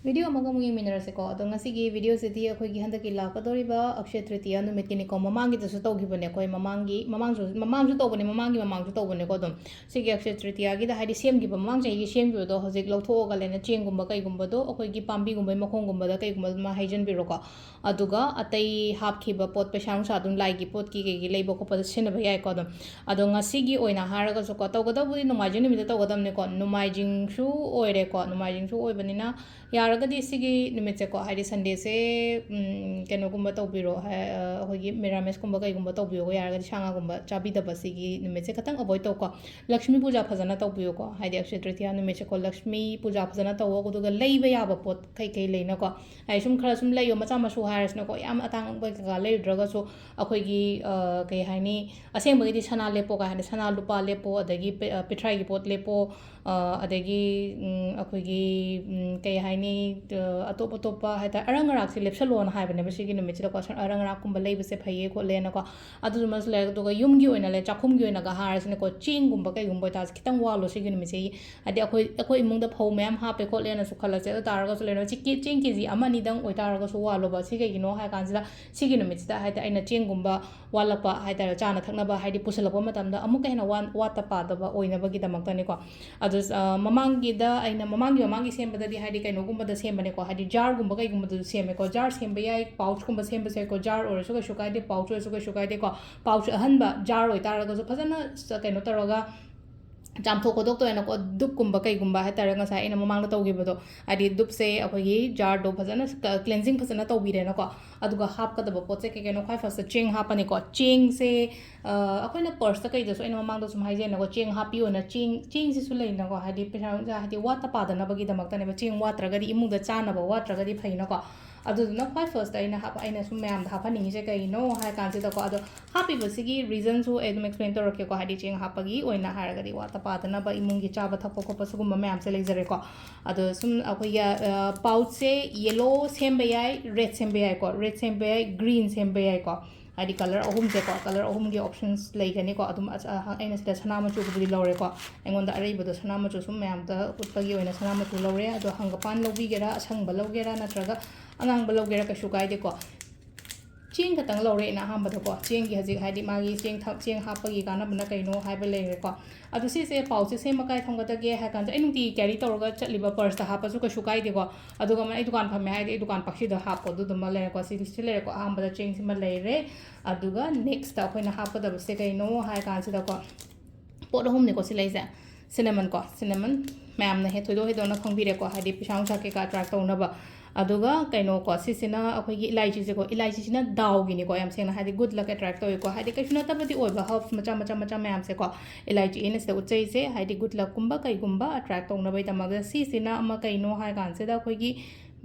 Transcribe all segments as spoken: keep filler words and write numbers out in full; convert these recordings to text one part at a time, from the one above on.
Video ꯑꯃꯒ ꯑꯃꯨꯛ ꯌꯦꯡꯃꯤꯟꯅꯔꯁꯤꯀꯣ꯫ ꯑꯗꯣ ꯉꯁꯤꯒꯤ ꯚꯤꯗꯤꯑꯣꯁꯤꯗꯤ ꯑꯩꯈꯣꯏꯒꯤ ꯍꯟꯗꯛꯀꯤ ꯂꯥꯛꯀꯗꯧꯔꯤꯕ ꯑꯛꯁꯌ ꯇ꯭ꯔꯤꯇꯤꯌꯥ ꯅꯨꯃꯤꯠꯀꯤꯅꯤꯀꯣ꯫ ꯃꯃꯥꯡꯒꯤꯗꯁꯨ ꯇꯧꯈꯤꯕꯅꯦ ꯑꯩꯈꯣꯏ, ꯃꯃꯥꯡꯒꯤ, ꯃꯃꯥꯡꯁꯨ, ꯃꯃꯥꯡꯁꯨ ꯇꯧꯕꯅꯦ, ꯃꯃꯥꯡꯒꯤ ꯃꯃꯥꯡꯁꯨ ꯇꯧꯕꯅꯦꯀꯣ꯫ ꯑꯗꯨꯝ ꯁꯤꯒꯤ ꯑꯛꯁꯌ ꯇ꯭ꯔꯤꯇꯤꯌꯥꯒꯤꯗ, ꯍꯥꯏꯗꯤ ꯁꯦꯝꯈꯤꯕ, ꯃꯃꯥꯡ ꯆꯍꯤꯒꯤ ꯁꯦꯝꯈꯤꯕꯗꯣ ꯍꯧꯖꯤꯛ ꯂꯧꯊꯣꯛꯑꯒ ꯂꯩꯅ ꯆꯦꯡꯒꯨꯝꯕ ꯀꯩꯒꯨꯝꯕꯗꯣ ꯑꯩꯈꯣꯏꯒꯤ ꯄꯥꯝꯕꯤꯒꯨꯝꯕꯩ ꯃꯈꯣꯡꯒꯨꯝꯕꯗ ꯀꯩꯒꯨꯝꯕꯗ ꯑꯗꯨꯃꯥꯏꯅ ꯍꯩꯖꯤꯟꯕꯤꯔꯣꯀꯣ꯫ ꯑꯗꯨꯒ ꯑꯇꯩ ꯍꯥꯞꯈꯤꯕ ꯄꯣꯠ, ꯄꯩꯁꯥ ꯅꯨꯡꯁꯥ ꯑꯗꯨꯝ ꯂꯥꯏꯒꯤ ꯄꯣꯠꯀꯤ ꯀꯩꯒꯤ ꯂꯩꯕ ꯈꯣꯠꯄꯗ ꯁꯤꯖꯤꯟꯅꯕ ꯌꯥꯏꯀꯣ꯫ ꯑꯗꯨꯝ ꯑꯗꯣ ꯉꯁꯤꯒꯤ ꯑꯣꯏꯅ ꯍꯥꯏꯔꯒꯁꯨꯀꯣ, ꯇꯧꯒꯗꯧꯕꯗꯤ ꯅꯣꯡꯃꯥꯏꯖꯤꯡ ꯅꯨꯃꯤꯠꯇ ꯇꯧꯒꯗꯕꯅꯤꯀꯣ꯫ ꯅꯣꯡꯃꯥꯏꯖꯤꯡꯁꯨ ꯑꯣꯏꯔꯦꯀꯣ, ꯅꯣꯡꯃꯥꯏꯖꯤꯡꯁꯨ ꯑꯣꯏꯕꯅꯤꯅ ꯌꯥꯔꯒꯗꯤ ꯁꯤꯒꯤ ꯅꯨꯃꯤꯠꯁꯦꯀꯣ, ꯍꯥꯏꯗꯤ ꯁꯟꯗꯦꯁꯦ, ꯎꯝ, ꯀꯩꯅꯣꯒꯨꯝꯕ ꯇꯧꯕꯤꯔꯣ, ꯍꯥꯏ-, ꯑ, ꯑꯩꯈꯣꯏꯒꯤ ꯃꯤꯔꯥꯃꯦꯁꯀꯨꯝꯕ ꯀꯩꯒꯨꯝꯕ ꯇꯧꯕꯤꯌꯣ, ꯌꯥꯔꯒꯗꯤ ꯁꯥ ꯉꯥꯒꯨꯝꯕ ꯆꯥꯕꯤꯗꯕ, ꯁꯤꯒꯤ ꯅꯨꯃꯤꯠꯁꯦ ꯈꯤꯇꯪ ꯑꯦꯚꯣꯏꯗ ꯇꯧꯀꯣ꯫ ꯂꯛꯁꯃꯤ ꯄꯨꯖꯥ ꯐꯖꯅ ꯇꯧꯕꯤꯌꯨꯀꯣ, ꯍꯥꯏꯗꯤ ꯑꯛꯁꯌ ꯇ꯭ꯔꯤꯇꯤꯌꯥ ꯅꯨꯃꯤꯠꯁꯦꯀꯣ ꯂꯛꯁꯃꯤ ꯄꯨꯖꯥ ꯐꯖꯅ ꯇꯧꯋꯣ꯫ ꯑꯗꯨꯒ ꯂꯩꯕ ꯌꯥꯕ ꯄꯣꯠ ꯀꯩꯀꯩ ꯂꯩꯅꯀꯣ, ꯍꯥꯏꯗꯤ ꯁꯨꯝ ꯈꯔ ꯁꯨꯝ ꯂꯩꯌꯣ, ꯃꯆꯥ ꯃꯁꯨ ꯍꯥꯏꯔꯁꯤꯅꯀꯣ, ꯌꯥꯝ ꯑꯇꯥꯡꯕ ꯀꯩꯀꯥ ꯂꯩꯔꯨꯗ꯭ꯔꯒꯁꯨ ꯑꯩꯈꯣꯏꯒꯤ, ꯑ, ꯀꯩ ꯍꯥꯏꯅꯤ, ꯑꯁꯦꯡꯕꯒꯤꯗꯤ ꯁꯅꯥ ꯂꯦꯞꯄꯣ ꯀꯥꯏ ꯍꯥꯏꯅ, ꯁꯅꯥ ꯂꯨꯄꯥ ꯂꯦꯞꯄꯣ, ꯑꯗꯒꯤ ꯄꯤ-, ꯑ, ꯄꯤꯊ꯭ꯔꯥꯏꯒꯤ ꯄꯣꯠ ꯂꯦꯞꯄꯣ, ꯑ, ꯑꯗꯒꯤ, ꯎꯝ, ꯑꯩꯈꯣꯏꯒꯤ, ꯎꯝ, ꯀꯩ ꯍꯥꯏꯅꯤ, ꯑ, ꯑꯇꯣꯞ ꯑꯇꯣꯞꯄ ꯍꯥꯏ ꯇꯥꯔꯦ, ꯑꯔꯪ ꯑꯔꯥꯛꯁꯦ ꯂꯦꯞꯁꯜꯂꯣꯅ ꯍꯥꯏꯕꯅꯦꯕ ꯁꯤꯒꯤ ꯅꯨꯃꯤꯠꯁꯤꯗꯀꯣ, ꯁ-, ꯑꯔꯪ ꯑꯔꯥꯛꯀꯨꯝꯕ ꯂꯩꯕꯁꯦ ꯐꯩꯌꯦ ꯈꯣꯠꯂꯦꯅꯀꯣ꯫ ꯑꯗꯨꯗꯨꯃꯁꯨ ꯂꯩꯔꯦ꯫ ꯑꯗꯨꯒ ꯌꯨꯝꯒꯤ ꯑꯣꯏꯅ ꯂꯩ, ꯆꯥꯛꯈꯨꯝꯒꯤ ꯑꯣꯏꯅꯒ ꯍꯥꯏꯔꯁꯤꯅꯦꯀꯣ, ꯆꯦꯡꯒꯨꯝꯕ ꯀꯩꯒꯨꯝꯕ ꯑꯣꯏꯇꯥꯔꯁꯨ ꯈꯤꯇꯪ ꯋꯥꯠꯂꯣ ꯁꯤꯒꯤ ꯅꯨꯃꯤꯠꯁꯦ꯫ ꯍꯥꯏꯗꯤ ꯑꯩꯈꯣꯏ, ꯑꯩꯈꯣꯏ ꯏꯃꯨꯡꯗ ꯐꯧ ꯃꯌꯥꯝ ꯍꯥꯞꯄꯦ ꯈꯣꯠꯂꯦꯅꯁꯨ ꯈꯜꯂꯁꯦ, ꯑꯗꯨ ꯇꯥꯔꯒꯁꯨ ꯂꯩꯔꯣ, ꯆꯦꯡ ꯀꯦ-, ꯆꯦꯡ ꯀꯦ ꯖꯤ ꯑꯃ ꯑꯅꯤꯗꯪ ꯑꯣꯏꯇꯥꯔꯒꯁꯨ ꯋꯥꯠꯂꯣꯕ꯫ ꯁꯤ ꯀꯩꯒꯤꯅꯣ ꯍꯥꯏ ꯀꯥꯟꯁꯤꯗ, ꯁꯤꯒꯤ ꯅꯨꯃꯤꯠꯁꯤꯗ ꯍꯥꯏꯗꯤ ꯑꯩꯅ ꯆꯦꯡꯒꯨꯝꯕ ꯋꯥꯠꯂꯛꯄ ꯍꯥꯏ ꯇꯥꯔꯦ, ꯆꯥꯅ ꯊꯛꯅꯕ ꯍꯥꯏꯗꯤ ꯄꯨꯁꯤꯜꯂꯛꯄ ꯃꯇꯝꯗ ꯑꯃꯨꯛꯀ ꯍꯦꯟꯅ ꯋꯥꯟ-, ꯋꯥꯠꯇ ꯄꯥꯗꯕ ꯑꯣꯏꯅꯕꯒꯤꯗꯃꯛꯇꯅꯤꯀꯣ꯫ ꯑꯗꯨ, ꯑ, ꯃꯃꯥꯡꯒꯤꯗ ꯑꯩꯅ, ꯃꯃꯥꯡꯒꯤ, ꯃꯃꯥꯡꯒꯤ ꯁꯦꯝꯕꯗꯗꯤ ꯍꯥꯏꯗꯤ ꯀꯩꯅꯣꯒꯨꯝꯕꯗ ꯁꯦꯝꯕꯅꯦꯀꯣ, ꯍꯥꯏꯗꯤ ꯖꯥꯔꯒꯨꯝꯕ ꯀꯩꯒꯨꯝꯕꯗꯁꯨ ꯁꯦꯝꯃꯦꯀꯣ꯫ ꯖꯥꯔ ꯁꯦꯝꯕ ꯌꯥꯏ, ꯄꯥꯎꯆꯀꯨꯝꯕ ꯁꯦꯝꯕꯁꯨ ꯌꯥꯏꯀꯣ꯫ ꯖꯥꯔ ꯑꯣꯏꯔꯁꯨ ꯀꯩꯁꯨ ꯀꯥꯏꯗꯦ, ꯄꯥꯎꯆ ꯑꯣꯏꯔꯁꯨ ꯀꯩꯁꯨ ꯀꯥꯏꯗꯦꯀꯣ꯫ ꯄꯥꯎꯆ ꯑꯍꯟꯕ ꯖꯥꯔ ꯑꯣꯏꯇꯥꯔꯒꯁꯨ ꯐꯖꯅ ꯁ-, ꯀꯩꯅꯣ ꯇꯧꯔꯒ ꯆꯥꯝꯊꯣꯛ ꯈꯣꯠꯇꯣꯛꯇꯣꯏꯅꯀꯣ, ꯗꯨꯞꯀꯨꯝꯕ ꯀꯩꯒꯨꯝꯕ ꯍꯥꯏ ꯇꯥꯔꯦ, ꯉꯁꯥꯏ ꯑꯩꯅ ꯃꯃꯥꯡꯗ ꯇꯧꯈꯤꯕꯗꯣ, ꯍꯥꯏꯗꯤ ꯗꯨꯞꯁꯦ ꯑꯩꯈꯣꯏꯒꯤ ꯖꯥꯔꯗꯣ ꯐꯖꯅ ꯀ-, ꯀ꯭ꯂꯦꯟꯖꯤꯡ ꯐꯖꯅ ꯇꯧꯕꯤꯔꯦꯅꯀꯣ꯫ ꯑꯗꯨꯒ ꯍꯥꯞꯀꯗꯕ ꯄꯣꯠꯁꯦ ꯀꯩ ꯀꯩꯅꯣ? ꯈ꯭ꯋꯥꯏ ꯐꯥꯔꯁꯇ ꯆꯦꯡ ꯍꯥꯞꯄꯅꯤꯀꯣ꯫ ꯆꯦꯡꯁꯦ, ꯑ, ꯑꯩꯈꯣꯏꯅ ꯄꯔꯁꯇ ꯀꯩꯗꯁꯨ ꯑꯩꯅ ꯃꯃꯥꯡꯗꯁꯨ ꯁꯨꯝ ꯍꯥꯏꯖꯩꯅꯀꯣ, ꯆꯦꯡ ꯍꯥꯞꯄꯤꯌꯣꯅ꯫ ꯆꯦꯡ, ꯆꯦꯡꯁꯤꯁꯨ ꯂꯩꯅꯀꯣ, ꯍꯥꯏꯗꯤ ꯄꯩꯁꯥ ꯅꯨꯡꯁꯥ, ꯍꯥꯏꯗꯤ ꯋꯥꯠꯇ ꯄꯥꯗꯅꯕꯒꯤꯗꯃꯛꯇꯅꯦꯕ꯫ ꯆꯦꯡ ꯋꯥꯠꯇ꯭ꯔꯒꯗꯤ ꯏꯃꯨꯡꯗ ꯆꯥꯅꯕ ꯋꯥꯠꯇ꯭ꯔꯒꯗꯤ ꯐꯩꯅꯀꯣ꯫ ꯑꯗꯨꯗꯨꯅ ꯈ꯭ꯋꯥꯏ ꯐꯥꯔꯁꯇ ꯑꯩꯅ ꯍꯥꯞ-, ꯑꯩꯅ ꯁꯨꯝ ꯃꯌꯥꯝꯗ ꯍꯥꯞꯍꯟꯅꯤꯡꯉꯤꯁꯦ ꯀꯩꯅꯣ ꯍꯥꯏ ꯀꯥꯟꯁꯤꯗꯀꯣ, ꯑꯗꯣ ꯍꯥꯞꯄꯤꯕꯁꯤꯒꯤ ꯔꯤꯖꯟꯁꯨ ꯑꯩ ꯑꯗꯨꯝ ꯑꯦꯛꯁꯄ꯭ꯂꯦꯟ ꯇꯧꯔꯛꯀꯦꯀꯣ꯫ ꯍꯥꯏꯗꯤ ꯆꯦꯡ ꯍꯥꯞꯄꯒꯤ ꯑꯣꯏꯅ ꯍꯥꯏꯔꯒꯗꯤ ꯋꯥꯠꯇ ꯄꯥꯗꯅꯕ ꯏꯃꯨꯡꯒꯤ ꯆꯥꯕ ꯊꯛꯄ ꯈꯣꯠꯄ ꯁꯤꯒꯨꯝꯕ ꯃꯌꯥꯝꯁꯦ ꯂꯩꯖꯔꯦꯀꯣ꯫ ꯑꯗꯣ ꯁꯨꯝ ꯑꯩꯈꯣꯏꯒꯤ, ꯑ, ꯄꯥꯎꯆꯁꯦ ꯌꯦꯂꯣ ꯁꯦꯝꯕ ꯌꯥꯏ, ꯔꯦꯗ ꯁꯦꯝꯕ ꯌꯥꯏꯀꯣ, ꯔꯦꯗ ꯁꯦꯝꯕ ꯌꯥꯏ, ꯒ꯭ꯔꯤꯟ ꯁꯦꯝꯕ ꯌꯥꯏꯀꯣ꯫ ꯍꯥꯏꯗꯤ ꯀꯂꯔ ꯑꯍꯨꯝꯁꯦꯀꯣ, ꯀꯂꯔ ꯑꯍꯨꯝꯒꯤ ꯑꯣꯞꯁꯟꯁ ꯂꯩꯒꯅꯤꯀꯣ꯫ ꯑꯗꯨꯝ ꯑꯁ-, ꯑ, ꯑꯩꯅ ꯁꯤꯗ ꯁꯅꯥ ꯃꯆꯨꯕꯨꯗꯤ ꯂꯧꯔꯦꯀꯣ꯫ ꯑꯩꯉꯣꯟꯗ ꯑꯔꯩꯕꯗꯣ ꯁꯅꯥ ꯃꯆꯨ ꯁꯨꯝ ꯃꯌꯥꯝꯗ ꯎꯠꯄꯒꯤ ꯑꯣꯏꯅ ꯁꯅꯥ ꯃꯆꯨ ꯂꯧꯔꯦ꯫ ꯑꯗꯣ ꯍꯪꯒꯄꯥꯟ ꯂꯧꯕꯤꯒꯦꯔꯥ, ꯑꯁꯪꯕ ꯂꯧꯒꯦꯔꯥ, ꯅꯠꯇ꯭ꯔꯒ ꯑꯉꯥꯡꯕ ꯂꯧꯒꯦꯔꯥ, ꯀꯩꯁꯨ ꯀꯥꯏꯗꯦꯀꯣ꯫ ꯆꯦꯡ ꯈꯛꯇꯪ ꯂꯧꯔꯦ ꯑꯩꯅ ꯑꯍꯥꯟꯕꯗꯀꯣ꯫ ꯆꯦꯡꯒꯤ ꯍꯧꯖꯤꯛ ꯍꯥꯏꯗꯤ ꯃꯥꯒꯤ ꯆꯦꯡ ꯊ-, ꯆꯦꯡ ꯍꯥꯞꯄꯒꯤ ꯀꯥꯟꯅꯕꯅ ꯀꯩꯅꯣ ꯍꯥꯏꯕ ꯂꯩꯔꯦꯀꯣ꯫ ꯑꯗꯣ ꯁꯤꯁꯦ ꯄꯥꯎꯁꯦ ꯁꯦꯝꯃ ꯀꯥꯏ ꯊꯝꯒꯗꯒꯦ ꯍꯥꯏ ꯀꯥꯟꯗ, ꯑꯩ ꯅꯨꯡꯇꯤꯒꯤ ꯀꯦꯔꯤ ꯇꯧꯔꯒ ꯆꯠꯂꯤꯕ ꯄꯔꯁꯇ ꯍꯥꯞꯄꯁꯨ ꯀꯩꯁꯨ ꯀꯥꯏꯗꯦꯀꯣ꯫ ꯑꯗꯨꯒ ꯑꯃ ꯑꯩ ꯗꯨꯀꯥꯟ ꯐꯝꯃꯦ ꯍꯥꯏꯗꯤ ꯑꯩ ꯗꯨꯀꯥꯟ ꯄꯥꯛꯁꯤꯗ ꯍꯥꯞꯄꯣ, ꯑꯗꯨꯗꯨꯃ ꯂꯩꯔꯦꯀꯣ꯫ ꯁꯤꯗꯤ ꯁꯤ ꯂꯩꯔꯦꯀꯣ꯫ ꯑꯍꯥꯟꯕꯗ ꯆꯦꯡꯁꯤꯃ ꯂꯩꯔꯦ꯫ ꯑꯗꯨꯒ ꯅꯦꯛꯁꯇ ꯑꯩꯈꯣꯏꯅ ꯍꯥꯞꯀꯗꯕꯁꯦ ꯀꯩꯅꯣ ꯍꯥꯏ ꯀꯥꯟꯁꯤꯗꯀꯣ, ꯄꯣꯠ ꯑꯍꯨꯝꯅꯤꯀꯣ ꯁꯤ ꯂꯩꯁꯦ꯫ ꯁꯤꯅꯃꯟꯀꯣ, ꯁꯤꯅꯃꯟ ꯃꯌꯥꯝꯅ ꯍꯦꯛ ꯊꯣꯏꯗꯣꯛ ꯍꯦꯟꯗꯣꯛꯅ ꯈꯪꯕꯤꯔꯦꯀꯣ, ꯍꯥꯏꯗꯤ ꯄꯩꯁꯥ ꯅꯨꯡꯁꯥ ꯀꯩꯀꯥ ꯑꯦꯇ꯭ꯔꯦꯛ ꯇꯧꯅꯕ꯫ ꯑꯗꯨꯒ ꯀꯩꯅꯣꯀꯣ, ꯁꯤꯁꯤꯅ ꯑꯩꯈꯣꯏꯒꯤ ꯏꯂꯥꯏꯆꯤꯁꯦꯀꯣ, ꯏꯂꯥꯏꯆꯤꯁꯤꯅ ꯗꯥꯎꯒꯤꯅꯤꯀꯣ, ꯌꯥꯝ ꯁꯦꯡꯅ ꯍꯥꯏꯗꯤ ꯒꯨꯗ ꯂꯛ ꯑꯦꯇ꯭ꯔꯦꯛ ꯇꯧꯏꯀꯣ, ꯍꯥꯏꯗꯤ ꯀꯩꯁꯨ ꯅꯠꯇꯕꯗꯤ ꯑꯣꯏꯕ, ꯍꯔꯕꯁ ꯃꯆꯥ ꯃꯆꯥ ꯃꯆꯥ ꯃꯌꯥꯝꯁꯦꯀꯣ, ꯏꯂꯥꯏꯆꯤ ꯑꯩꯅ ꯁꯤꯗ ꯎꯠꯆꯩꯁꯦ ꯍꯥꯏꯗꯤ ꯒꯨꯗ ꯂꯛꯀꯨꯝꯕ ꯀꯩꯒꯨꯝꯕ ꯑꯦꯇ꯭ꯔꯦꯛ ꯇꯧꯅꯕꯒꯤꯗꯃꯛꯇ꯫ ꯁꯤꯁꯤꯅ ꯑꯃ ꯀꯩꯅꯣ ꯍꯥꯏ ꯀꯥꯟꯁꯤꯗ ꯑꯩꯈꯣꯏꯒꯤ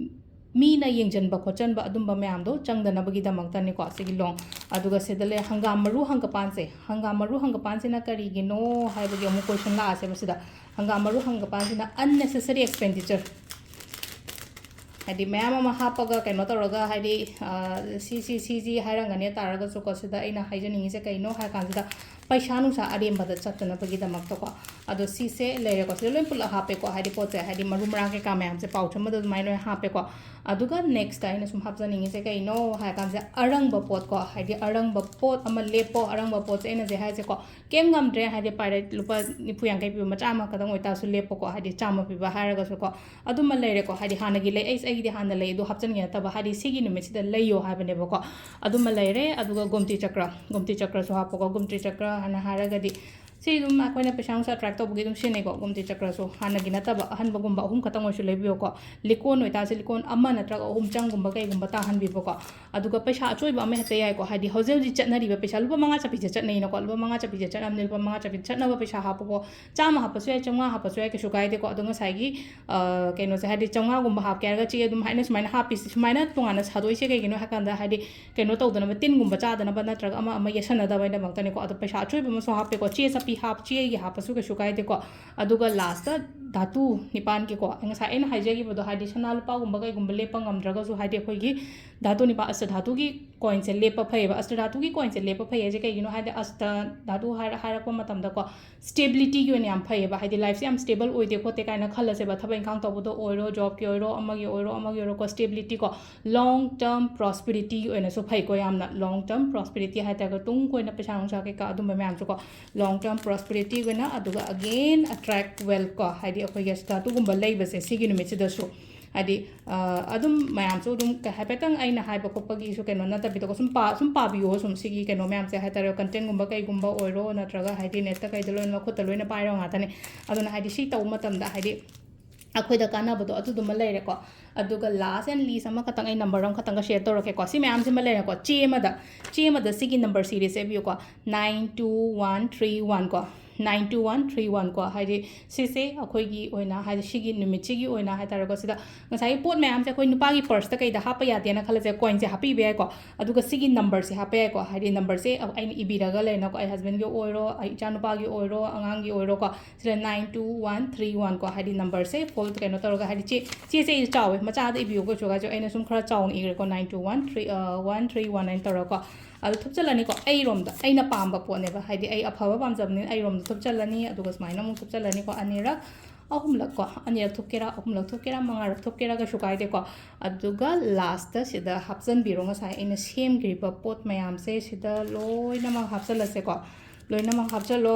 ꯃꯤꯅ ꯌꯦꯡꯁꯤꯟꯕ ꯈꯣꯠꯆꯟꯕ ꯑꯗꯨꯝꯕ ꯃꯌꯥꯝꯗꯣ ꯆꯪꯗꯅꯕꯒꯤꯗꯃꯛꯇꯅꯤꯀꯣ ꯁꯤꯒꯤ ꯂꯣꯡ꯫ ꯑꯗꯨꯒ ꯁꯤꯗ ꯂꯩ ꯍꯪꯒꯥꯝ ꯃꯔꯨ ꯍꯪꯒꯄꯥꯟꯁꯦ꯫ ꯍꯪꯒꯥꯝ ꯃꯔꯨ ꯍꯪꯒꯄꯥꯟꯁꯤꯅ ꯀꯔꯤꯒꯤꯅꯣ ꯍꯥꯏꯕꯒꯤ ꯑꯃꯨꯛ ꯀꯣꯏꯁꯟ ꯂꯥꯛꯑꯁꯦꯕ ꯁꯤꯗ꯫ ꯍꯪꯒꯥꯝ ꯃꯔꯨ ꯍꯪꯒꯄꯥꯟꯁꯤꯅ unnecessary expenditure, ꯍꯥꯏꯗꯤ ꯃꯌꯥꯝ ꯑꯃ ꯍꯥꯞꯄꯒ ꯀꯩꯅꯣ ꯇꯧꯔꯒ, ꯍꯥꯏꯗꯤ, ꯑ, ꯁꯤ, ꯁꯤ, ꯁꯤ, ꯁꯤ ꯍꯥꯏꯔꯝꯒꯅꯤ ꯇꯥꯔꯒꯁꯨꯀꯣ, ꯁꯤꯗ ꯑꯩꯅ ꯍꯥꯏꯖꯅꯤꯡꯉꯤꯁꯦ ꯀꯩꯅꯣ ꯍꯥꯏ ꯀꯥꯟꯁꯤꯗ, ꯄꯩꯁꯥ ꯅꯨꯡꯁꯥ ꯑꯔꯦꯝꯕꯗ ꯆꯠꯇꯅꯕꯒꯤꯗꯃꯛꯇꯀꯣ꯫ ꯑꯗꯣ ꯁꯤꯁꯦ ꯂꯩꯔꯦꯀꯣ, ꯁꯤꯗ ꯂꯣꯏ ꯄꯨꯂꯞ ꯍꯥꯞꯄꯦꯀꯣ, ꯍꯥꯏꯗꯤ ꯄꯣꯠꯁꯦ, ꯍꯥꯏꯗꯤ ꯃꯔꯨ ꯃꯔꯥꯡ ꯀꯩꯀꯥ ꯃꯌꯥꯝꯁꯦ ꯄꯥꯎꯆ ꯑꯃꯗ ꯑꯗꯨꯃꯥꯏꯅ ꯂꯣꯏ ꯍꯥꯞꯄꯦꯀꯣ꯫ ꯑꯗꯨꯒ ꯅꯦꯛꯁꯇ ꯑꯩꯅ ꯁꯨꯝ ꯍꯥꯞꯆꯅꯤꯡꯉꯤꯁꯦ ꯀꯩꯅꯣ ꯍꯥꯏ ꯀꯥꯟꯁꯤꯗ, ꯑꯔꯪꯕ ꯄꯣꯠꯀꯣ, ꯍꯥꯏꯗꯤ ꯑꯔꯪꯕ ꯄꯣꯠ ꯑꯃ ꯂꯦꯞꯄꯣ꯫ ꯑꯔꯪꯕ ꯄꯣꯠꯁꯦ ꯑꯩꯅ ꯍꯧꯖꯤꯛ ꯍꯥꯏꯁꯦꯀꯣ, ꯀꯩꯝ ꯉꯝꯗ꯭ꯔꯦ, ꯍꯥꯏꯗꯤ ꯄꯥꯏꯔꯦ, ꯂꯨꯄꯥ ꯅꯤꯐꯨ ꯌꯥꯡꯈꯩ ꯄꯤꯕ ꯃꯆꯥ ꯑꯃ ꯈꯛꯇꯪ ꯑꯣꯏꯇꯥꯔꯁꯨ ꯂꯦꯞꯄꯣꯀꯣ, ꯍꯥꯏꯗꯤ ꯆꯥꯝꯃ ꯄꯤꯕ ꯍꯥꯏꯔꯒꯁꯨꯀꯣ, ꯑꯗꯨꯃ ꯂꯩꯔꯦꯀꯣ꯫ ꯍꯥꯏꯗꯤ ꯍꯥꯟꯅꯒꯤ ꯂꯩ, ꯑꯩ, ꯑꯩꯒꯤꯗꯤ ꯍꯥꯟꯅ ꯂꯩ, ꯑꯗꯨ ꯍꯥꯞꯆꯤꯟꯒꯦ ꯅꯠꯇꯕ, ꯍꯥꯏꯗꯤ ꯁꯤꯒꯤ ꯅꯨꯃꯤꯠꯁꯤꯗ ꯂꯩꯌꯣ ꯍꯥꯏꯕꯅꯦꯕꯀꯣ꯫ ꯑꯗꯨꯃ ꯂꯩꯔꯦ꯫ ꯑꯗꯨꯒ ꯒꯣꯝꯇꯤ ꯆꯀ꯭ꯔ, ꯒꯣꯝꯇꯤ ꯆꯀ꯭ꯔꯁꯨ ꯍꯥꯞꯄꯣꯀꯣ꯫ ꯒꯣꯝꯇꯤ ꯆꯀ꯭ꯔ ꯍꯥꯏꯅ ꯍꯥꯏꯔꯒꯗꯤ ꯁꯤ ꯑꯗꯨꯝ ꯑꯩꯈꯣꯏꯅ ꯄꯩꯁꯥ ꯅꯨꯡꯁꯥ ꯑꯦꯇ꯭ꯔꯦꯛ ꯇꯧꯕꯒꯤ ꯑꯗꯨꯝ ꯁꯤꯖꯤꯟꯅꯩꯀꯣ꯫ ꯒꯣꯝꯇꯤ ꯆꯀ꯭ꯔꯁꯨ ꯍꯥꯟꯅꯒꯤ ꯅꯠꯇꯕ ꯑꯍꯟꯕꯒꯨꯝꯕ ꯑꯍꯨꯝ ꯈꯛꯇꯪ ꯑꯣꯏꯔꯁꯨ ꯂꯩꯕꯤꯌꯣꯀꯣ꯫ ꯂꯤꯀꯣꯟ ꯑꯣꯏꯇꯥꯔꯁꯨ ꯂꯤꯀꯣꯟ ꯑꯃ ꯅꯠꯇ꯭ꯔꯒ ꯑꯍꯨꯝ ꯆꯪꯒꯨꯝꯕ ꯀꯩꯒꯨꯝꯕ ꯇꯥꯍꯟꯕꯤꯕꯀꯣ꯫ ꯑꯗꯨꯒ ꯄꯩꯁꯥ ꯑꯆꯣꯏꯕ ꯑꯃ ꯍꯦꯛꯇ ꯌꯥꯏꯀꯣ, ꯍꯥꯏꯗꯤ ꯍꯧꯖꯤꯛ ꯍꯧꯖꯤꯛ ꯆꯠꯅꯔꯤꯕ ꯄꯩꯁꯥ, ꯂꯨꯄꯥ ꯃꯉꯥ ꯆꯞꯄꯤꯁꯦ ꯆꯠꯅꯩꯅꯀꯣ꯫ ꯂꯨꯄꯥ ꯃꯉꯥ ꯆꯞꯄꯤꯁꯦ ꯆꯠꯅꯕꯅꯤ, ꯂꯨꯄꯥ ꯃꯉꯥ ꯆꯞꯄꯤ ꯆꯠꯅꯕ ꯄꯩꯁꯥ ꯍꯥꯞꯄꯣꯀꯣ꯫ ꯆꯥꯝꯃ ꯍꯥꯞꯄꯁꯨ ꯌꯥꯏ, ꯆꯥꯝꯃꯉꯥ ꯍꯥꯞꯄꯁꯨ ꯌꯥꯏ, ꯀꯩꯁꯨ ꯀꯥꯏꯗꯦꯀꯣ꯫ ꯑꯗꯣ ꯉꯁꯥꯏꯒꯤ, ꯑ, ꯀꯩꯅꯣꯁꯦ, ꯍꯥꯏꯗꯤ ꯆꯥꯝꯃꯉꯥꯒꯨꯝꯕ ꯍꯥꯞꯀꯦ ꯍꯥꯏꯔꯒ ꯆꯦ ꯑꯗꯨꯝ ꯍꯥꯏꯅ ꯁꯨꯃꯥꯏꯅ ꯍꯥꯞꯄꯤꯁꯦ, ꯁꯨꯃꯥꯏꯅ ꯇꯣꯉꯥꯟꯅ ꯁꯥꯗꯣꯛꯏꯁꯦ ꯀꯩꯒꯤꯅꯣ ꯍꯥꯏ ꯀꯥꯟꯗ, ꯍꯥꯏꯗꯤ ꯀꯩꯅꯣ ꯇꯧꯗꯅꯕ, ꯇꯤꯟꯒꯨꯝꯕ ꯆꯥꯗꯅꯕ ꯅꯠꯇ꯭ꯔꯒ ꯑꯃ ꯑꯃ ꯌꯦꯠꯁꯟꯅꯗꯕꯩꯗꯃꯛꯇꯅꯤꯀꯣ꯫ ꯑꯗꯣ ꯄꯩꯁꯥ ꯑꯆꯣꯏꯕ ꯑꯃꯁꯨ ꯍꯥꯞꯄꯦꯀꯣ꯫ ꯆꯦ ꯆꯞꯄꯤ ꯍꯥꯞ-, ꯆꯦꯒꯤ ꯍꯥꯞꯄꯁꯨ ꯀꯩꯁꯨ ꯀꯥꯏꯗꯦꯀꯣ꯫ ꯑꯗꯨꯒ ꯂꯥꯁꯇ ꯙꯥꯇꯨ ꯅꯤꯄꯥꯟꯒꯤꯀꯣ, ꯉꯁꯥꯏ ꯑꯩꯅ ꯍꯥꯏꯖꯈꯤꯕꯗꯣ, ꯍꯥꯏꯗꯤ ꯁꯅꯥ ꯂꯨꯄꯥꯒꯨꯝꯕ ꯀꯩꯒꯨꯝꯕ ꯂꯦꯞꯄ ꯉꯝꯗ꯭ꯔꯒꯁꯨ, ꯍꯥꯏꯗꯤ ꯑꯩꯈꯣꯏꯒꯤ ꯙꯥꯇꯨ ꯅꯤꯄꯥꯟ, ꯑꯁ, ꯙꯥꯇꯨꯒꯤ ꯀꯣꯏꯟꯁꯦ ꯂꯦꯞꯄ ꯐꯩꯌꯦꯕ꯫ ꯑꯁꯇ꯭ꯔ ꯙꯥꯇꯨꯒꯤ ꯀꯣꯏꯟꯁꯦ ꯂꯦꯞꯄ ꯐꯩ ꯍꯥꯏꯁꯦ ꯀꯩꯒꯤꯅꯣ ꯍꯥꯏꯗꯤ, ꯑꯁꯇ꯭ꯔ ꯙꯥꯇꯨ ꯍꯥꯏꯔ-, ꯍꯥꯏꯔꯛꯄ ꯃꯇꯝꯗꯀꯣ, ꯁ꯭ꯇꯦꯕꯤꯂꯤꯇꯤꯒꯤ ꯑꯣꯏꯅ ꯌꯥꯝ ꯐꯩꯌꯦꯕ꯫ ꯍꯥꯏꯗꯤ, ꯂꯥꯏꯐꯁꯦ ꯌꯥꯝ ꯁ꯭ꯇꯦꯕꯜ ꯑꯣꯏꯗꯦ ꯈꯣꯠꯇꯦ ꯀꯥꯏꯅ ꯈꯜꯂꯁꯦꯕ, ꯊꯕꯛ ꯏꯪꯈꯥꯡ ꯇꯧꯕꯗ ꯑꯣꯏꯔꯣ, ꯖꯣꯕꯀꯤ ꯑꯣꯏꯔꯣ, ꯑꯃꯒꯤ ꯑꯣꯏꯔꯣ, ꯑꯃꯒꯤ ꯑꯣꯏꯔꯣꯀꯣ, ꯁ꯭ꯇꯦꯕꯤꯂꯤꯇꯤꯀꯣ, ꯂꯣꯡ ꯇꯔꯝ ꯄ꯭ꯔꯣꯁꯄꯦꯔꯤꯇꯤꯒꯤ ꯑꯣꯏꯅꯁꯨ ꯐꯩꯀꯣ ꯌꯥꯝꯅ꯫ ꯂꯣꯡ ꯇꯔꯝ ꯄ꯭ꯔꯣꯁꯄꯦꯔꯤꯇꯤ ꯍꯥꯏ ꯇꯥꯔꯒ ꯇꯨꯡ ꯀꯣꯏꯅ ꯄꯩꯁꯥ ꯅꯨꯡꯁꯥ ꯀꯩꯀꯥ ꯑꯗꯨꯝꯕ ꯃꯌꯥꯝꯁꯨꯀꯣ, ꯂꯣꯡ ꯇꯔꯝ ꯄ꯭ꯔꯣꯁꯄꯦꯔꯤꯇꯤꯒꯤ ꯑꯣꯏꯅ꯫ ꯑꯗꯨꯒ, ꯑꯒꯦꯟ, ꯑꯇ꯭ꯔꯦꯛ ꯋꯦꯜꯊꯀꯣ, ꯍꯥꯏꯗꯤ, ꯑꯩꯈꯣꯏꯒꯤ ꯑꯁꯇ꯭ꯔ ꯙꯥꯇꯨꯒꯨꯝꯕ ꯂꯩꯕꯁꯦ ꯁꯤꯒꯤ ꯅꯨꯃꯤꯠꯁꯤꯗꯁꯨ, ꯍꯥꯏꯗꯤ, ꯑ, ꯑꯗꯨꯝ ꯃꯌꯥꯝꯁꯨ ꯑꯗꯨꯝ ꯀꯩ-, ꯍꯥꯏꯐꯦꯠꯇꯪ ꯑꯩꯅ ꯍꯥꯏꯕ ꯈꯣꯠꯄꯒꯤꯁꯨ ꯀꯩꯅꯣ ꯅꯠꯇꯕꯤꯗꯀꯣ, ꯁꯨꯝ ꯄꯥ-, ꯁꯨꯝ ꯄꯥꯕꯤꯌꯣ, ꯁꯨꯝ ꯁꯤꯒꯤ ꯀꯩꯅꯣ ꯃꯌꯥꯝꯁꯦ ꯍꯥꯏ ꯇꯥꯔꯦ, ꯀꯟꯇꯦꯟꯒꯨꯝꯕ ꯀꯩꯒꯨꯝꯕ ꯑꯣꯏꯔꯣ, ꯅꯠꯇ꯭ꯔꯒ ꯍꯥꯏꯗꯤ ꯅꯦꯠꯇ ꯀꯩꯗ ꯂꯣꯏꯅ ꯃꯈꯨꯠꯇ ꯂꯣꯏꯅ ꯄꯥꯏꯔꯣ ꯉꯥꯛꯇꯅꯦ꯫ ꯑꯗꯨꯅ ꯍꯥꯏꯗꯤ ꯁꯤ ꯇꯧꯕ ꯃꯇꯝꯗ ꯍꯥꯏꯗꯤ ꯑꯩꯈꯣꯏꯗ ꯀꯥꯟꯅꯕꯗꯣ ꯑꯗꯨꯗꯨꯃ ꯂꯩꯔꯦꯀꯣ꯫ ꯑꯗꯨꯒ last and least ꯑꯃꯈꯛꯇꯪ ꯑꯩ ꯅꯝꯕꯔ ꯑꯃꯈꯛꯇꯪꯒ ꯁꯤꯌꯔ ꯇꯧꯔꯛꯀꯦꯀꯣ꯫ ꯁꯤ ꯃꯌꯥꯝꯁꯤꯃ ꯂꯩꯔꯦꯀꯣ꯫ ꯆꯦ ꯑꯃꯗ, ꯆꯦ ꯑꯃꯗ ꯁꯤꯒꯤ ꯅꯝꯕꯔ ꯁꯤꯔꯤꯁꯁꯦ ꯏꯕꯤꯌꯨꯀꯣ, nine two one three one ꯀꯣ, nine two one three one ꯀꯣ꯫ ꯍꯥꯏꯗꯤ ꯁꯤꯁꯦ ꯑꯩꯈꯣꯏꯒꯤ ꯑꯣꯏꯅ, ꯍꯥꯏꯗꯤ ꯁꯤꯒꯤ ꯅꯨꯃꯤꯠꯁꯤꯒꯤ ꯑꯣꯏꯅ ꯍꯥꯏ ꯇꯥꯔꯦꯀꯣ, ꯁꯤꯗ ꯉꯁꯥꯏꯒꯤ ꯄꯣꯠ ꯃꯌꯥꯝꯁꯦ ꯑꯩꯈꯣꯏ ꯅꯨꯄꯥꯒꯤ ꯄꯔꯁꯇ ꯀꯩꯗ ꯍꯥꯞꯄ ꯌꯥꯗꯦꯅ ꯈꯜꯂꯁꯦ, ꯀꯣꯏꯟꯁꯦ ꯍꯥꯞꯄꯤꯕ ꯌꯥꯏꯀꯣ꯫ ꯑꯗꯨꯒ ꯁꯤꯒꯤ ꯅꯝꯕꯔꯁꯦ ꯍꯥꯞꯄ ꯌꯥꯏꯀꯣ꯫ ꯍꯥꯏꯗꯤ ꯅꯝꯕꯔꯁꯦ ꯑꯩꯅ ꯏꯕꯤꯔꯒ ꯂꯩꯔꯦꯅꯀꯣ, ꯑꯩ ꯍꯁꯕꯦꯟꯒꯤ ꯑꯣꯏꯔꯣ, ꯑꯩ ꯏꯆꯥꯅꯨꯄꯥꯒꯤ ꯑꯣꯏꯔꯣ, ꯑꯉꯥꯡꯒꯤ ꯑꯣꯏꯔꯣꯀꯣ, ꯁꯤꯗ nine two one three one ꯀꯣ꯫ ꯍꯥꯏꯗꯤ ꯅꯝꯕꯔꯁꯦ ꯐꯣꯜ ꯀꯩꯅꯣ ꯇꯧꯔꯒ, ꯍꯥꯏꯗꯤ ꯆꯦ, ꯆꯦꯁꯦ ꯑꯩ ꯆꯥꯎꯋꯦ, ꯃꯆꯥꯗ ꯏꯕꯤꯌꯨ ꯀꯩꯁꯨ ꯀꯥꯏꯗꯦ꯫ ꯑꯩꯅ ꯁꯨꯝ ꯈꯔ ꯆꯥꯎꯅ ꯏꯈ꯭ꯔꯦꯀꯣ, ꯅꯥꯏꯟ ꯇꯨ ꯋꯥꯟ ꯊ꯭ꯔꯤ, ꯑ, ꯋꯥꯟ ꯊ꯭ꯔꯤ ꯋꯥꯟ ꯍꯥꯏꯅ ꯇꯧꯔꯒꯀꯣ꯫ ꯑꯗꯨ ꯊꯨꯞꯆꯜꯂꯅꯤꯀꯣ꯫ ꯑꯩꯔꯣꯝꯗ, ꯑꯩꯅ ꯄꯥꯝꯕ ꯄꯣꯠꯅꯦꯕ, ꯍꯥꯏꯗꯤ ꯑꯩ ꯑꯐꯕ ꯄꯥꯝꯖꯕꯅꯤꯅ ꯑꯩꯔꯣꯝꯗ ꯊꯨꯞꯆꯜꯂꯅꯤ꯫ ꯑꯗꯨꯒ ꯁꯨꯃꯥꯏꯅ ꯑꯃꯨꯛ ꯊꯨꯞꯆꯜꯂꯅꯤꯀꯣ, ꯑꯅꯤꯔꯛ, ꯑꯍꯨꯝꯂꯛꯀꯣ, ꯑꯅꯤꯔꯛ ꯊꯨꯞꯀꯦꯔꯥ, ꯑꯍꯨꯝꯂꯛ ꯊꯨꯞꯀꯦꯔꯥ, ꯃꯉꯥꯔꯛ ꯊꯨꯞꯀꯦꯔꯥ, ꯀꯩꯁꯨ ꯀꯥꯏꯗꯦꯀꯣ꯫ ꯑꯗꯨꯒ ꯂꯥꯁꯇ ꯁꯤꯗ ꯍꯥꯞꯆꯤꯟꯕꯤꯔꯣ ꯉꯁꯥꯏ ꯑꯩꯅ ꯁꯦꯝꯈ꯭ꯔꯤꯕ ꯄꯣꯠ ꯃꯌꯥꯝꯁꯦ ꯁꯤꯗ ꯂꯣꯏꯅꯃꯛ ꯍꯥꯞꯆꯜꯂꯁꯦꯀꯣ꯫ ꯂꯣꯏꯅꯃꯛ ꯍꯥꯞꯆꯜꯂꯣ꯫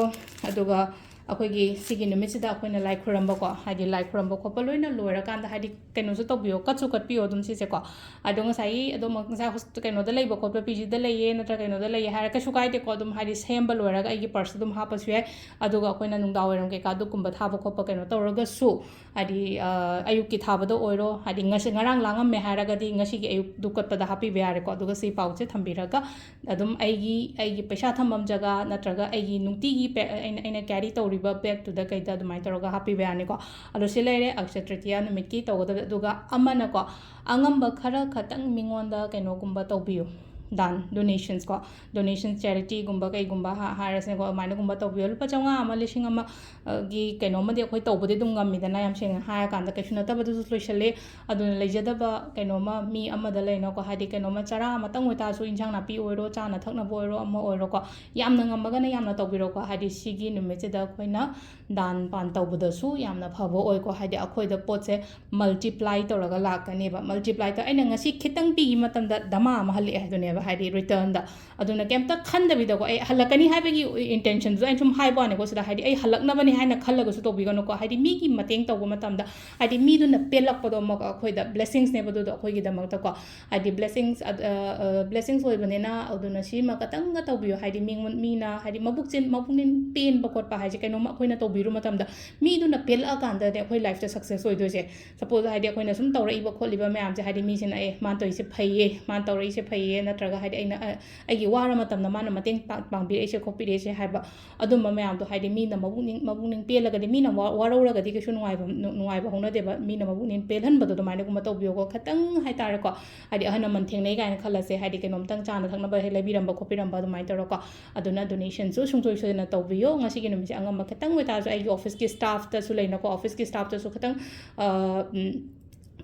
ꯑꯗꯨꯒ ꯑꯩꯈꯣꯏꯒꯤ ꯁꯤꯒꯤ ꯅꯨꯃꯤꯠꯁꯤꯗ ꯑꯩꯈꯣꯏꯅ ꯂꯥꯏ ꯈꯨꯔꯝꯕꯀꯣ, ꯍꯥꯏꯗꯤ ꯂꯥꯏ ꯈꯨꯔꯝꯕ ꯈꯣꯠꯄ ꯂꯣꯏꯅ ꯂꯣꯏꯔꯀꯥꯟꯗ, ꯍꯥꯏꯗꯤ ꯀꯩꯅꯣꯁꯨ ꯇꯧꯕꯤꯌꯣ, ꯀꯠꯁꯨ ꯀꯠꯄꯤꯌꯣ ꯑꯗꯨꯝ ꯁꯤꯁꯦꯀꯣ꯫ ꯑꯗꯣ ꯉꯁꯥꯏꯒꯤ ꯑꯗꯨꯝ ꯉꯁꯥꯏ ꯍꯣꯁ-, ꯀꯩꯅꯣꯗ ꯂꯩꯕ ꯈꯣꯠꯄ, ꯄꯤ ꯖꯤꯗ ꯂꯩꯌꯦ ꯅꯠꯇ꯭ꯔꯒ ꯀꯩꯅꯣꯗ ꯂꯩꯌꯦ ꯍꯥꯏꯔ ꯀꯩꯁꯨ ꯀꯥꯏꯗꯦꯀꯣ꯫ ꯑꯗꯨꯝ ꯍꯥꯏꯗꯤ ꯁꯦꯝꯕ ꯂꯣꯏꯔꯒ ꯑꯩꯒꯤ ꯄꯔꯁꯇ ꯑꯗꯨꯝ ꯍꯥꯞꯄꯁꯨ ꯌꯥꯏ꯫ ꯑꯗꯨꯒ ꯑꯩꯈꯣꯏꯅ ꯅꯨꯡꯗꯥꯡ ꯋꯥꯏꯔꯝ ꯀꯩꯀꯥ ꯑꯗꯨꯒꯨꯝꯕ ꯊꯥꯕ ꯈꯣꯠꯄ ꯀꯩꯅꯣ ꯇꯧꯔꯒꯁꯨ, ꯍꯥꯏꯗꯤ, ꯑ, ꯑꯌꯨꯛꯀꯤ ꯊꯥꯕꯗ ꯑꯣꯏꯔꯣ, ꯍꯥꯏꯗꯤ ꯉꯁꯤ, ꯉꯔꯥꯡ ꯂꯥꯡꯉꯝꯃꯦ ꯍꯥꯏꯔꯒꯗꯤ ꯉꯁꯤꯒꯤ ꯑꯌꯨꯛꯇꯨ ꯀꯠꯄꯗ ꯍꯥꯞꯄꯤꯕ ꯌꯥꯔꯦꯀꯣ꯫ ꯑꯗꯨꯒ ꯁꯤ ꯄꯥꯎꯁꯦ ꯊꯝꯕꯤꯔꯒ ꯑꯗꯨꯝ ꯑꯩꯒꯤ, ꯑꯩꯒꯤ ꯄꯩꯁꯥ ꯊꯝꯐꯝ ꯖꯒꯥ ꯅꯠꯇ꯭ꯔꯒ ꯑꯩꯒꯤ ꯅꯨꯡꯇꯤꯒꯤ ꯄꯦ-, ꯑꯩꯅ, ꯑꯩꯅ ꯀꯦꯔꯤ ꯇꯧꯔꯤꯕ ꯕꯦꯒꯇꯨꯗ ꯀꯩꯗ ꯑꯗꯨꯃꯥꯏꯅ ꯇꯧꯔꯒ ꯍꯥꯞꯄꯤꯕ ꯌꯥꯅꯤꯀꯣ꯫ ꯑꯗꯣ ꯁꯤ ꯂꯩꯔꯦ ꯑꯛꯁꯌ ꯇ꯭ꯔꯤꯇꯤꯌꯥ ꯅꯨꯃꯤꯠꯀꯤ ꯇꯧꯒꯗꯕ꯫ ꯑꯗꯨꯒ ꯑꯃꯅꯀꯣ, ꯑꯉꯝꯕ ꯈꯔ ꯈꯇꯪ ꯃꯤꯉꯣꯟꯗ ꯀꯩꯅꯣꯒꯨꯝꯕ ꯇꯧꯕꯤꯌꯨ, ꯗꯥꯟ, ꯗꯣꯅꯦꯁꯟꯁ ꯀꯣ, ꯗꯣꯅꯦꯁꯟ, ꯆꯦꯔꯤꯇꯤꯒꯨꯝꯕ ꯀꯩꯒꯨꯝꯕ ꯍꯥ-, ꯍꯥꯏꯔꯁꯤꯅꯦꯀꯣ, ꯑꯗꯨꯃꯥꯏꯅꯒꯨꯝꯕ ꯇꯧꯕꯤꯌꯣ꯫ ꯂꯨꯄꯥ ꯆꯥꯝꯃꯉꯥ ꯑꯃ, ꯂꯤꯁꯤꯡ ꯑꯃ, ꯑ, ꯒꯤ ꯀꯩꯅꯣꯝꯃꯗꯤ ꯑꯩꯈꯣꯏ ꯇꯧꯕꯗꯤ ꯑꯗꯨꯝ ꯉꯝꯃꯤꯗꯅ, ꯌꯥꯝ ꯁꯦꯡꯅ ꯍꯥꯏꯔꯀꯥꯟꯗ꯫ ꯀꯩꯁꯨ ꯅꯠꯇꯕꯗꯨꯁꯨ ꯂꯣꯏꯁꯜꯂꯦ꯫ ꯑꯗꯨꯅ ꯂꯩꯖꯗꯕ ꯀꯩꯅꯣꯝꯃ ꯃꯤ ꯑꯃꯗ ꯂꯩꯅꯀꯣ, ꯍꯥꯏꯗꯤ ꯀꯩꯅꯣꯝꯃ ꯆꯔꯥ ꯑꯃꯇꯪ ꯑꯣꯏꯇꯥꯔꯁꯨ, ꯏꯟꯁꯥꯡ ꯅꯥꯄꯤ ꯑꯣꯏꯔꯣ, ꯆꯥꯅ ꯊꯛꯅꯕ ꯑꯣꯏꯔꯣ, ꯑꯃ ꯑꯣꯏꯔꯣꯀꯣ, ꯌꯥꯝꯅ ꯉꯝꯃꯒꯅ ꯌꯥꯝꯅ ꯇꯧꯕꯤꯔꯣꯀꯣ꯫ ꯍꯥꯏꯗꯤ ꯁꯤꯒꯤ ꯅꯨꯃꯤꯠꯁꯤꯗ ꯑꯩꯈꯣꯏꯅ ꯗꯥꯟ ꯄꯥꯟ ꯇꯧꯕꯗꯁꯨ ꯌꯥꯝꯅ ꯐꯕ ꯑꯣꯏꯀꯣ꯫ ꯍꯥꯏꯗꯤ ꯑꯩꯈꯣꯏꯗ ꯄꯣꯠꯁꯦ multiply ꯇꯧꯔꯒ ꯂꯥꯛꯀꯅꯦꯕ꯫ Multiply ꯇꯧ-, ꯑꯩꯅ ꯉꯁꯤ ꯈꯤꯇꯪ ꯄꯤꯈꯤꯕ ꯃꯇꯝꯗ ꯙꯃꯥ ꯑꯃ ꯍꯜꯂꯛꯑꯦ ꯍꯥꯏꯗꯨꯅꯦꯕ, ꯍꯥꯏꯗꯤ ꯔꯤꯇꯔꯟꯗ꯫ ꯑꯗꯨꯅ ꯀꯩꯝꯇ ꯈꯟꯗꯕꯤꯗꯀꯣ, ꯑꯩ ꯍꯜꯂꯛꯀꯅꯤ ꯍꯥꯏꯕꯒꯤ intentionꯗꯨ ꯑꯩꯅ ꯁꯨꯝ ꯍꯥꯏꯕ ꯋꯥꯅꯤꯀꯣ ꯁꯤꯗ, ꯍꯥꯏꯗꯤ ꯑꯩ ꯍꯜꯂꯛꯅꯕꯅꯤ ꯍꯥꯏꯅ ꯈꯜꯂꯒꯁꯨ ꯇꯧꯕꯤꯒꯅꯨꯀꯣ꯫ ꯍꯥꯏꯗꯤ ꯃꯤꯒꯤ ꯃꯇꯦꯡ ꯇꯧꯕ ꯃꯇꯝꯗ, ꯍꯥꯏꯗꯤ ꯃꯤꯗꯨꯅ ꯄꯦꯜꯂꯛꯄꯗꯣ ꯑꯃꯨꯛ ꯑꯩꯈꯣꯏꯗ blessingsꯅꯦꯕ ꯑꯗꯨꯗꯣ ꯑꯩꯈꯣꯏꯒꯤꯗꯃꯛꯇꯀꯣ꯫ ꯍꯥꯏꯗꯤ blessings, ꯑ, ꯑ, blessings ꯑꯣꯏꯕꯅꯤꯅ, ꯑꯗꯨꯅ ꯁꯤꯃ ꯈꯇꯪꯒ ꯇꯧꯕꯤꯌꯣ꯫ ꯍꯥꯏꯗꯤ ꯃꯤꯉꯣꯟ-, ꯃꯤꯅ, ꯍꯥꯏꯗꯤ ꯃꯕꯨꯛꯆꯦꯜ, ꯃꯄꯨꯛꯅꯤꯡ ꯄꯦꯟꯕ ꯈꯣꯠꯄ ꯍꯥꯏꯁꯦ ꯀꯩꯅꯣꯝꯃ ꯑꯩꯈꯣꯏꯅ ꯇꯧꯕꯤꯔꯨ ꯃꯇꯝꯗ ꯃꯤꯗꯨꯅ ꯄꯦꯜꯂꯛꯑꯀꯥꯟꯗꯅꯦ ꯑꯩꯈꯣꯏ lifeꯇ success ꯑꯣꯏꯗꯣꯏꯁꯦ꯫ Suppose ꯍꯥꯏꯗꯤ ꯑꯩꯈꯣꯏꯅ ꯁꯨꯝ ꯇꯧꯔꯛꯏꯕ ꯈꯣꯠꯂꯤꯕ ꯃꯌꯥꯝꯁꯦ, ꯍꯥꯏꯗꯤ ꯃꯤꯁꯤꯅ, "ꯑꯦ, ꯃꯥꯅ ꯇꯧꯔꯤꯁꯦ ꯐꯩꯌꯦ, ꯃꯥꯅ ꯇꯧꯔꯛꯏꯁꯦ ꯐꯩꯌꯦ", ꯅꯠꯇ꯭ꯔꯒ ꯍꯥꯏꯗꯤ ꯑꯩꯅ, ꯑ, ꯑꯩꯒꯤ ꯋꯥꯔ ꯃꯇꯝꯗ ꯃꯥꯅ ꯃꯇꯦꯡ ꯄꯥꯡ-, ꯄꯥꯡꯕꯤꯔꯛꯏꯁꯦ ꯈꯣꯠꯄꯤꯔꯛꯏꯁꯦ ꯍꯥꯏꯕ, ꯑꯗꯨꯝꯕ ꯃꯌꯥꯝꯗꯣ, ꯍꯥꯏꯗꯤ ꯃꯤꯅ ꯃꯕꯨꯛꯅꯤꯡ, ꯃꯕꯨꯛꯅꯤꯡ ꯄꯦꯜꯂꯒꯗꯤ, ꯃꯤꯅ ꯋꯥ-, ꯋꯥꯔꯧꯔꯒꯗꯤ ꯀꯩꯁꯨ ꯅꯨꯡꯉꯥꯏꯕ, ꯅꯨ-, ꯅꯨꯡꯉꯥꯏꯕ ꯍꯧꯅꯗꯦꯕ꯫ ꯃꯤꯅ ꯃꯕꯨꯛꯅꯤꯡ ꯄꯦꯜꯍꯟꯕꯗꯣ ꯑꯗꯨꯃꯥꯏꯅꯒꯨꯝꯕ ꯇꯧꯕꯤꯌꯣꯀꯣ꯫ ꯈꯤꯇꯪ ꯍꯥꯏꯇꯥꯔꯦꯀꯣ, ꯍꯥꯏꯗꯤ ꯑꯍꯜ ꯂꯃꯟ ꯊꯦꯡꯅꯩ ꯀꯥꯏꯅ ꯈꯜꯂꯁꯦ, ꯍꯥꯏꯗꯤ ꯀꯩꯅꯣꯝꯇꯪ ꯆꯥꯅ ꯊꯛꯅꯕ ꯍꯦꯛ ꯂꯩꯕꯤꯔꯝꯕ ꯈꯣꯠꯄꯤꯔꯝꯕ ꯑꯗꯨꯃꯥꯏꯅ ꯇꯧꯔꯒꯀꯣ꯫ ꯑꯗꯨꯅ donationꯁꯨ ꯁꯨꯡꯁꯣꯏ ꯁꯣꯏꯗꯅ ꯇꯧꯕꯤꯌꯣ꯫ ꯉꯁꯤꯒꯤ ꯅꯨꯃꯤꯠꯁꯦ ꯑꯉꯝꯕ ꯈꯤꯇꯪ ꯑꯣꯏꯇꯥꯔꯁꯨ ꯑꯩꯒꯤ officeꯀꯤ staffꯇꯁꯨ ꯂꯩꯅꯀꯣ, officeꯀꯤ staffꯇꯁꯨ ꯈꯤꯇꯪ, ꯑ, ꯎꯝ,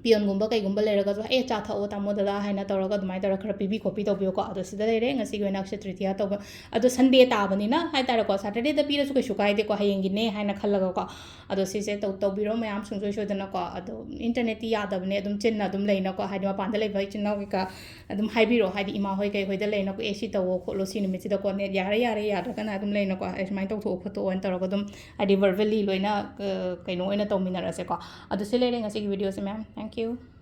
peonꯒꯨꯝꯕ ꯀꯩꯒꯨꯝꯕ ꯂꯩꯔꯒꯁꯨ, "ꯑꯦ, ꯆꯥ ꯊꯛꯑꯣ ꯇꯥꯃꯣ, ꯗꯗꯥ" ꯍꯥꯏꯅ ꯇꯧꯔꯒ ꯑꯗꯨꯃꯥꯏꯅ ꯇꯧꯔꯒ ꯈꯔ ꯄꯤꯕꯤ ꯈꯣꯠꯄꯤ ꯇꯧꯕꯤꯌꯨꯀꯣ꯫ ꯑꯗꯣ ꯁꯤꯗ ꯂꯩꯔꯦ ꯉꯁꯤꯒꯤ ꯑꯣꯏꯅ ꯑꯛꯁꯌ ꯇ꯭ꯔꯤꯇꯤꯌꯥ ꯇꯧꯕ꯫ ꯑꯗꯣ Sunday ꯇꯥꯕꯅꯤꯅ ꯍꯥꯏꯇꯥꯔꯦꯀꯣ, Saturdayꯗ ꯄꯤꯔꯁꯨ ꯀꯩꯁꯨ ꯀꯥꯏꯗꯦꯀꯣ, ꯍꯌꯦꯡꯒꯤꯅꯦ ꯍꯥꯏꯅ ꯈꯜꯂꯒꯀꯣ꯫ ꯑꯗꯣ ꯁꯤꯁꯦ ꯇꯧ-, ꯇꯧꯕꯤꯔꯣ ꯃꯌꯥꯝ ꯁꯨꯡꯁꯣꯏ ꯁꯣꯏꯗꯅꯀꯣ꯫ ꯑꯗꯣ internetꯇꯤ ꯌꯥꯗꯕꯅꯦ, ꯑꯗꯨꯝ ꯆꯤꯟꯅ ꯑꯗꯨꯝ ꯂꯩꯅꯀꯣ, ꯍꯥꯏꯗꯤ ꯃꯄꯥꯟꯗ ꯂꯩꯕ ꯏꯆꯤꯟ ꯏꯅꯥꯎ ꯀꯩꯀꯥ ꯑꯗꯨꯝ ꯍꯥꯏꯕꯤꯔꯣ, ꯍꯥꯏꯗꯤ ꯏꯃꯥ ꯍꯣꯏ ꯀꯩ ꯍꯣꯏꯗ ꯂꯩꯅꯀꯣ, "ꯑꯦ, ꯁꯤ ꯇꯧꯋꯣ ꯈꯣꯠꯂꯣ, ꯁꯤ ꯅꯨꯃꯤꯠꯁꯤꯗꯀꯣ net ꯌꯥꯔꯦ, ꯌꯥꯔꯦ, ꯌꯥꯗ꯭ꯔꯒꯅ ꯑꯗꯨꯝ ꯂꯩꯅꯀꯣ, ꯑꯦ, ꯁꯨꯃꯥꯏꯅ ꯇꯧꯊꯣꯛꯑꯣ ꯈꯣꯠꯇꯣꯛꯑꯣꯅ" ꯇꯧꯔꯒ ꯑꯗꯨꯝ, ꯍꯥꯏꯗꯤ verbally ꯂꯣꯏꯅ, ꯑ, ꯀꯩꯅꯣ ꯑꯣꯏꯅ ꯇꯧꯃꯤꯟꯅꯔꯁꯦꯀꯣ꯫ ꯑꯗꯣ ꯁꯤ ꯂꯩꯔꯦ ꯉꯁꯤꯒꯤ videoꯁꯦ ꯃꯌꯥꯝ꯫ Thank you꯫